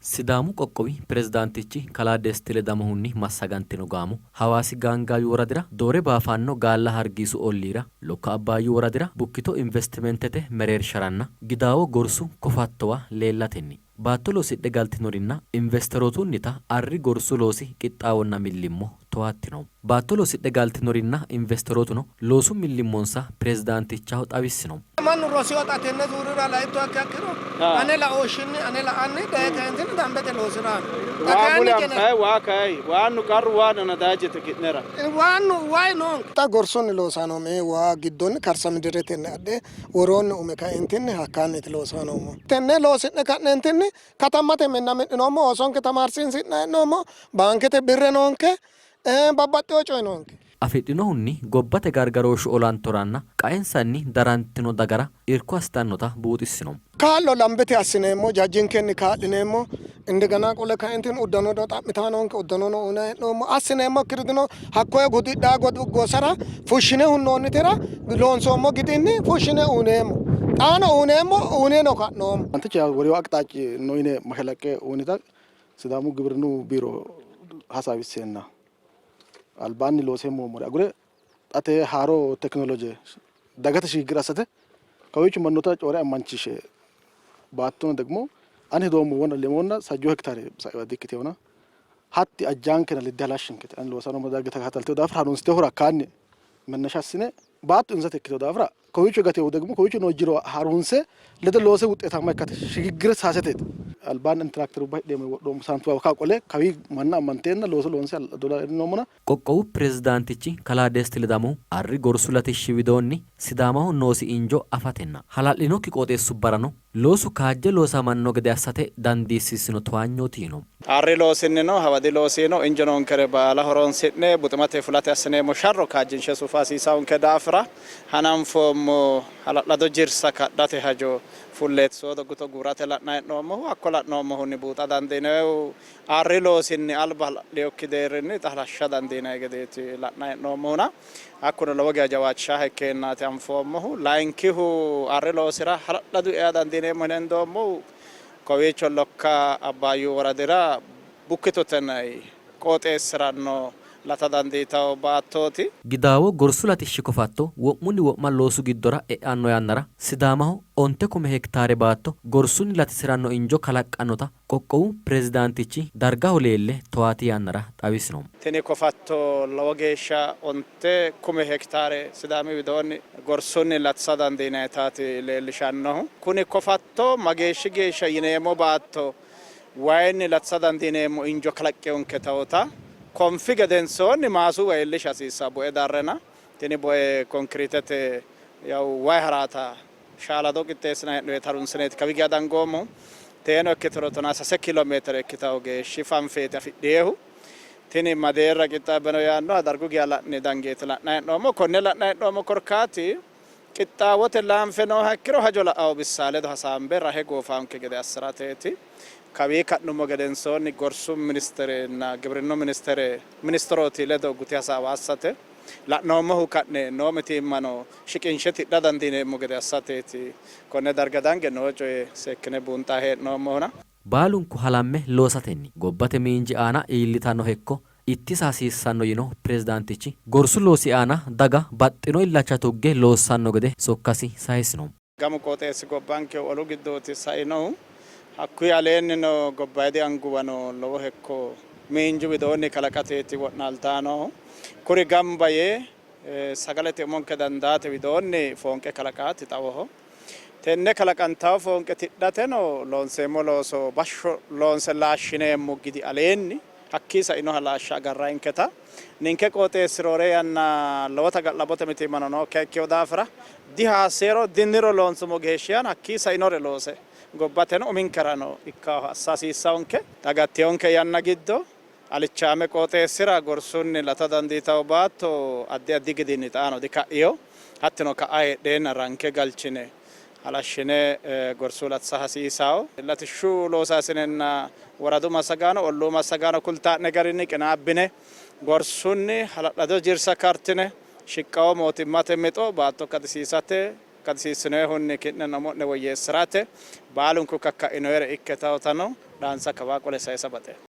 Sidaamu qoqqowi pirezidaantichi kalaa Desti Ledamohunni massagantino gaamo Hawaasi Gaangaawi woradira Doore Baafaanno Gaalla Hargiisu olliira, Lokka Abbaayyu woradira Bukkito Investimentete mereersharanna Gidaawo gorsu kofattowa leellatenni baatto loosidhe galtinorinna investerootunnita arri gorsu loosi qixxaawonna millimmo towaattino. Baatto loosidhe galtinorinna investerootuno loosu millimmonsa pirezidaantichaho xawissino. Mannu rosiyo xa tenne zuurira laittoha ikkiha ikkiro ane laooshshinni ane la'anni daye kaentinni dambete loosi'ranno. Xa Waa kayinni mule gene anfayi waa kayi waannu qarru waanna nadaajete ki'nera. Waannu wayi noonke. Xa gorsunni loosanni noommo. Ee waa giddonni karsamidiretenni adhe woroonni ume kaentinni hakkaanniiti loosanni noommohu. Tenne loosi'ne ka'neentinni katammate minna mi'ninoommo, oosonke tamaarsiinsi'nanni hee'noommo, baankete birre noonke, Babbaxxino coyi noonke. Afidhinohunni gobbate gargarooshshu olantoranna qaensanni darantino dagara irko assitannota buuxissino. Kaa'lo lambete assineemmo, jajjinkenni kaa'lineemmo, indegena qole kaentinni uddanono xa'mitaa noonke, uddanono uyinanni hee'noommo, assineemmokkiri dino, hakkoye gudidhaa gosara fushshine hunnoonnitera loonsoommo gidinni fushshine uyineemmo, xaano uyineemmo, uyineno ka'noommo. Anticha worino aqixaaci no yine mashalaqqe uyinita Sidaamu gibrinnu biiro hasaawisseenna albaanni looseemmoommore agure xa tee haaro tekinoloje dagate shigiggire assate kawiicho mannota coore ammanchiishe baattono degmo ani hedoommo wona lemonna sajjoo hektaare saiwa dikkitewona hatti ajjaankena ledde halashshinkete ani loosanno dagge takatalteo daafira harunsitehura hakkaanni mennasha assine baatto insate ikkiteo daafira Kowiicho gatehu degmo kowiicho noo jiro harunse ledo loose wuxxeetaamma ikkate shigiggire saaseteeti. Albaanni ani tiraakterubba hidheemmo wodhoommo saantuwa kawa qole kawi manna ammanteenna looso loonse dola e'noommona. Qoqqowu pirezidaantichi kalaa Desti Ledamohu arri gorsu latishshi widoonni Sidaamaho noosi injo afatenna hala'linokki qooxeessubbarano Loosu kaajje loosamanno gede assate dandiissiissino towaanyooti yiino. Arri loosinnino hawadi loosino injo noonkere baala horoonsi'ne buximate fulate assineemmo sharro kaajjinshe sufa hasiisaonke daafira hananfoommo hala'lado jirsa kadhate hajo fulleeti soodo guto guurate la'nanni hee'noommohu. Hakko la'noommohunni buuxa dandiinannihu arri loosinni alba hala'linokki deerrinni xa halashsha dandiinanni gedeeti la'nanni hee'noommohuna. Hakkuno lowo geya jawaachishannoha ikkeennaati anfoommohu. Layinkihu arri loosira hala'ladu ea dandiineemmo yine hendoommohu kowiicho Lokka Abbaayyu woradira Bukkitote yinanni qooxeessira noo lata dandiitanno baattooti. Gidaawo gorsu latishshi kofatto wo'munni wo'ma loosu giddora e'anno yannara Sidaamaho onte kume hektaare baatto gorsunni latisi'ranno injo kalaqqannota Qoqqowu pirezidaantichi dargaho leelle towaati yannara xawisino. Tini kofatto lowo geeshsha 9 kume hektaare Sidaami widoonni gorsunni latisa dandiinannitaati leellishannohu. Kuni kofatto mageeshshi geeshsha yineemmo baatto wayinni latisa dandiineemmo injo kalaqqinonketawota konfi gedensoonni maasuwa iillisha hasiissanno bue darrena tini bue konkiriitete yawu way haraata shaalado qixxeessinanni hee'noonnita harunsineeti kawi geya dangoommohu. Teeno ikkituro tonaa sase kiilo meetire ikkitanno geeshshi fanfeeti afidhinohu. Tini ma deerra qixxaabbe no yaannoha dargu geya la'ne dangeeti la'nanni hee'noommo. Konne la'nanni hee'noommo korkaati qixxaawote laanfe nooha ikkiro hajo la'anno bissa ledo hasaambe rahe goofannokki gede assi'rateeti. Kawii ka'nummo gedensoonni gorsu ministerenna gibrinnu ministere ministerooti ledo guti hasaawa assate. La'noommohu ka'ne noo mitiimmano shiqinshe tidha dandiineemmo gede assateeti. Konne darga dange noo coye seekkine buunxanni hee'noommohuna. Baalunku halamme loosatenni gobbate miinji aana iillitanno hekko ittisa hasiissanno yino pirezidaantichi, gorsu loosi aana daga baxxino illacha tugge loossanno gede sokkasi sayisino. Gamu qooxeessi gobbanke olu giddooti sainohu. Hakkuyi aleennino gobbayidi anguwano lowo hekko miinju widoonni kalaqateeti wo'naaltanni noohu. Kuri gamba yee sagalete umonke dandaate widoonni foonqe kalaqaati xawoho. Tenne kalaqantanno foonqe tidhateno loonseemmo looso bashsho loonse laashshineemmo gidi aleenni hakkii sainoha laashsha agarranninketa ninke qooxeessi roore yanna lowota ga'labbote mitiimmano nookkiha ikkino daafira dihaaseero diniro loonsummo geeshshihan hakkii sainore loose gobbateno uminkerano ikkaho assa hasiissawonke. Xa gattinonke yanna giddo alichaame qooxeessira gorsunni lata dandiitanno baatto addi addi gidinni xaano dika'ino. Hattino ka'a heedheenna ranke galchine halashshine gorsu latisa hasiisawo. Latishshu loosaasinenna woradu massagaano, olluu massagaano kultaa'ne garinni qinaabbine gorsunni hala'lado jirsa kartine shiqqawo mootimmate mixo baatto kadisiisate Kadisiissinoehunni ki'neno umo'ne woyyeessi'rate baalunku kakka'inoyere ikketawotano dhaansa kawaa qole sayisa baxeemmo.